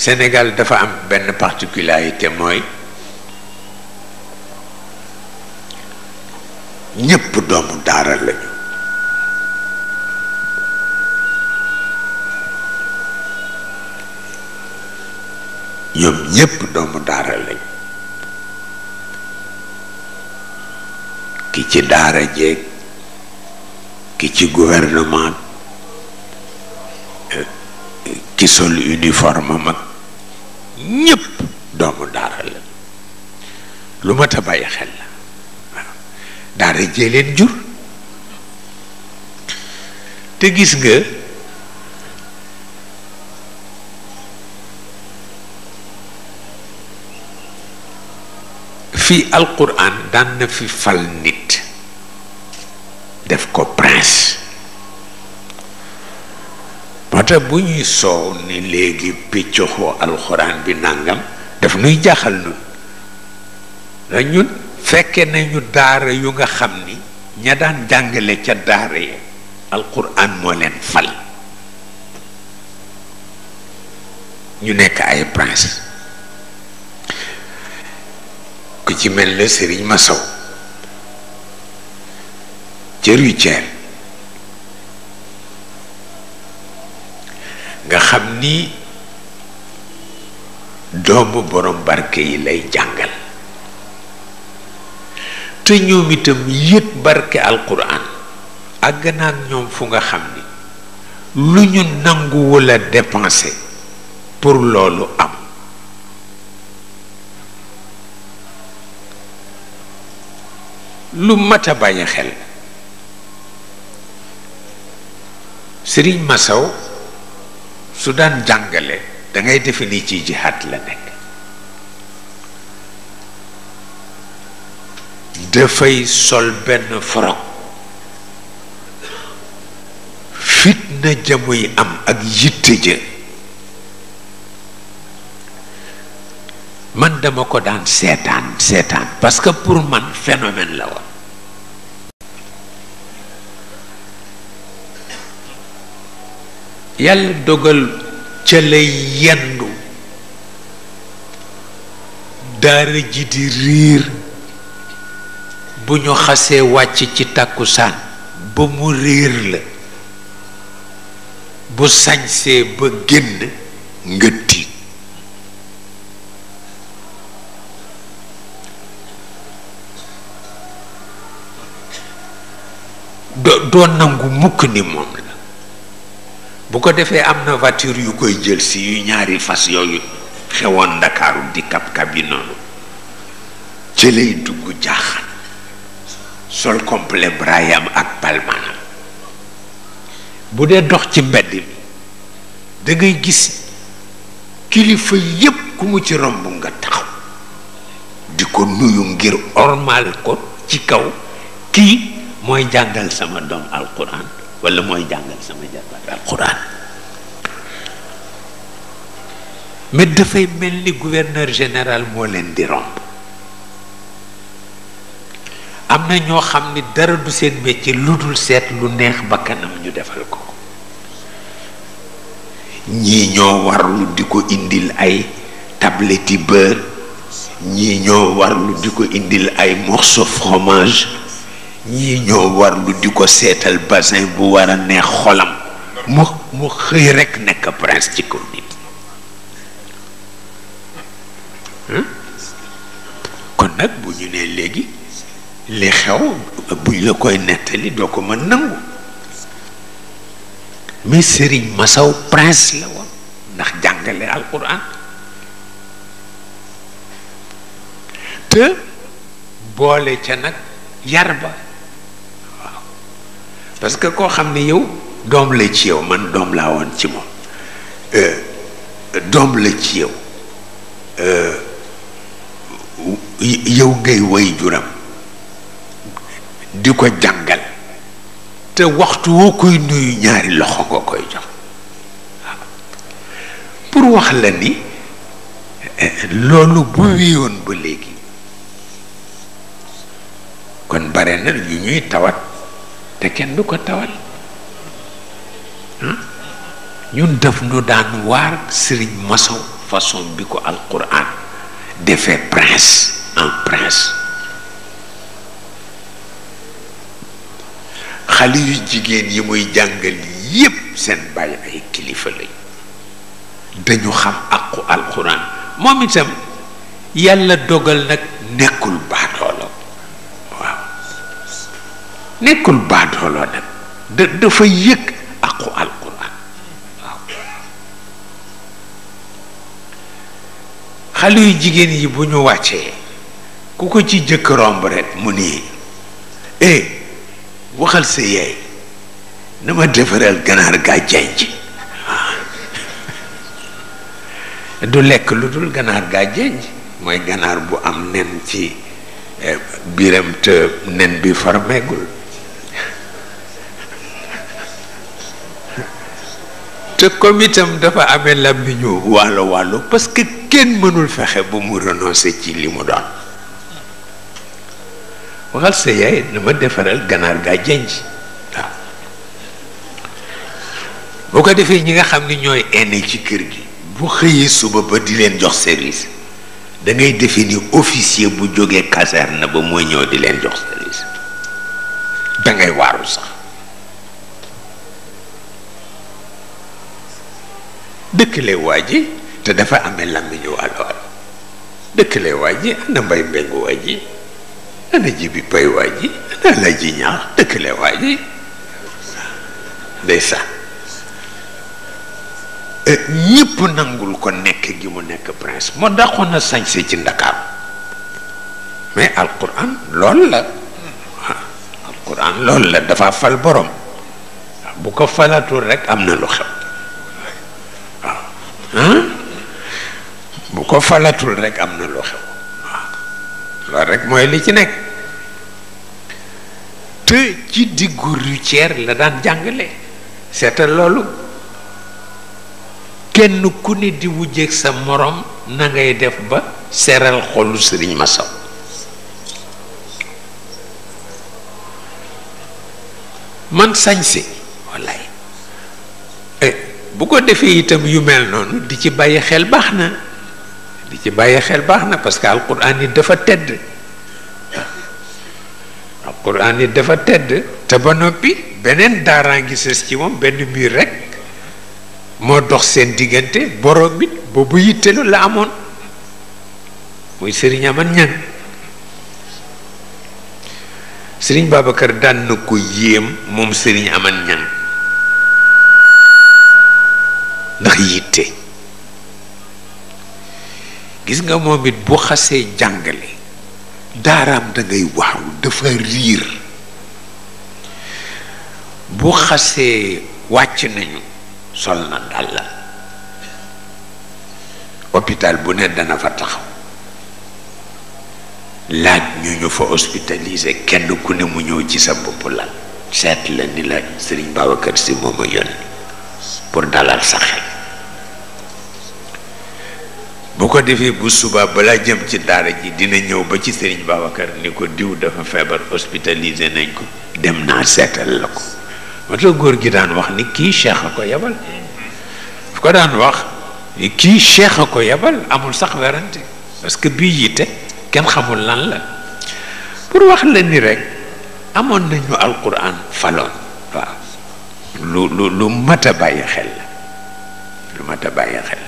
Sénégal dafa am benn particularité mooy ñépp doomu daara lañu. ñoom ñépp doomu daara lañu. ki ci daara jeeg ki ci gouvernement ki sol uniforme mag ñépp doomu daara la. lu mat a bàyyi xel la. waaw daara jee leen jur. te gis nga fii alquran daan na fi fal nit def ko prince. moo tax bu ñuy soow ni léegi piccoxoo alxuraan bi nàngam daf nuy jaaxal nun da ñun fekke nañu daara yu nga xam ni ña daan jàngale ca daara yi alxuraan moo leen fal ñu nekk ay prince. ku ci mel ne Serigne Massaw cër yu ceer nga xam ni doomu borom barke yi lay jàngal te ñoom itam yët barke alquran àgg na ak ñoom fu nga xam ni lu ñu nangu wala dépenser pour loolu am. lu mat a bàyyi xel Sëriñ Masaw su daan jàngale dangay defe ni ci jihaat la nekk. dafay sol benn forog fitna jamuy am ak yitte ja man dama ko daan seetaan parce que pour man phénomène la woon. yàlla dogal ca lay yendu daara ji di riir bu ñu xasee wàcc ci tàkkusaan ba mu riir la bu sañsee ba génn nga tiit. doo nangu mukk ni moom la. bu ko defee am na voiture yu koy jël si yu ñaari fas yooyu xewoon Ndakaaru di kab-kab yi noonu ci lay dugg jaaxal sol complet brayam ak palmanam. bu dee dox ci mbedd mi da ngay gis kilifa yépp ku mu ci romb nga taxaw di ko nuyu ngir ormal ko ci kaw kii mooy jàngal sama doom alquran wala mooy jàngal sama jarbaat alquran. mais dafay mel ni gouverneur général moo leen di romb. am na ñoo xam ni dara du seen métier lu dul seet lu neex bakkanam ñu defal ko. ñii ñoo warlu di ko indil ay tablette yi beurre, ñii ñoo warlu di ko indil ay morceau fromage, ñii ñoo warlu di ko seetal bassin bu war a neex xolam mu xëy rekk nekk prince ci kaw nit. kon nag bu ñu nee léegi li xew buñ la koy nettali doo ko mën nangu. mais Serigne Massaw prince la woon ndax jàngale alquran te boole ca nag yar ba waaw. parce que koo xam ne yow doom la ci yow, man doom laa woon ci moom, doom la ci yow, yow ngay way juram di ko jàngal te waxtu woo koy nuyu ñaari loxo nga koy jox. waaw pour wax la ni loolu bu wéyoon ba léegi kon bare na yu ñuy tawat te kenn du ko tawal. ñun def nu daan waar Serigne Massaw façon bi ko alquran defee prince en prince. xale yu jigéen yi muy jàngal yépp seen bàyyi ay kilifa lañ, dañu xam aqu alquran. moom itam yàlla dogal nag nekkul baadoolo, waaw nekkul baadoolo nag dafa yëg aqu alquran. waaw xale yu jigéen yi bu ñu wàccee ku ko ci jëkk romb rek mu nii waxal sa yaay na ma defaral ganaar gaa jenj. du lekk lu dul ganaar gaa jenj, mooy ganaar bu am nen ci biiram te nen bi farmeegul. te comme itam dafa amee làmmiñu wàllu wàllu parce que kenn mënul fexe ba mu renoncer ci li mu doon. waxal sa yaay na ma defaral ganaar gaa jenj. waaw boo ko defee ñi nga xam ni ñooy aîné ci kër gi bu xëyee suba ba di leen jox service da ngay defe ni officier bu jógee caserne ba mooy ñëw di leen jox service. da ngay waaru sax. dëkkale waa ji te dafa amee làmmiñu wàllu wàllu. dëkkale waa ji ana mbay mbengu waa ji ana jibi pay waa ji ana la ji ñaax dëkkale waa ji ndeysaan. ñépp nangul ko nekk gi mu nekk prince. moo dàqoon na sañse ci Ndakaaru. mais alquran lool la. alquran lool la dafa fal borom. bu ko falatul rek am na lu xew. waaw bu ko falatul rek am na lu xew. waaw loolu rek mooy li ci nekk. te ci diggu routière la daan jàngale. seetal loolu. kenn ku ne di wujjeeg sa morom na ngay def ba seral xolu sëriñ Massaw. man sañse wallaay bu ko defee itam yu mel noonu di ci bàyyi xel baax na. di ci bàyyi xel baax na parce que alquran yi dafa tedd. alquran yi dafa tedd. te ba noppi beneen daaraa ngi sës ci moom benn mur rek moo dox seen diggante. borom it boobu yittelu la amoon muy Sëriñ Aman Ñang. Sëriñ Babacar daan na ko yéem moom Sëriñ Aman Ñang ndax yitte. gis nga moom it bu xasee jàngale daaraam da ngay waaw dafa riir. bu xasee wàcc nañu sol na dàll hôpital bu ne dana fa taxaw laaj ñu fa hospitalisé kenn ku ne mu ñëw ci sa bopp lal seet la ni la Sëriñ Babacar Si moom a yónni pour dalal sa xel. bu ko defee bu subaa balaa jëm ci daara ji dina ñëw ba ci Sëriñ Babacar ni ko diw dafa feebar hospitalisé nañ ko dem naa seetal la ko. moo tax góor gi daan wax ni kii cheikh a ko yebal. fu ko daan wax ni kii cheikh a ko yebal amul sax werante parce que bii yitte kenn xamul lan la. pour wax la ni rek amoon nañu alquran faloon. waaw lu mat a bàyyi xel la lu mat a bàyyi xel.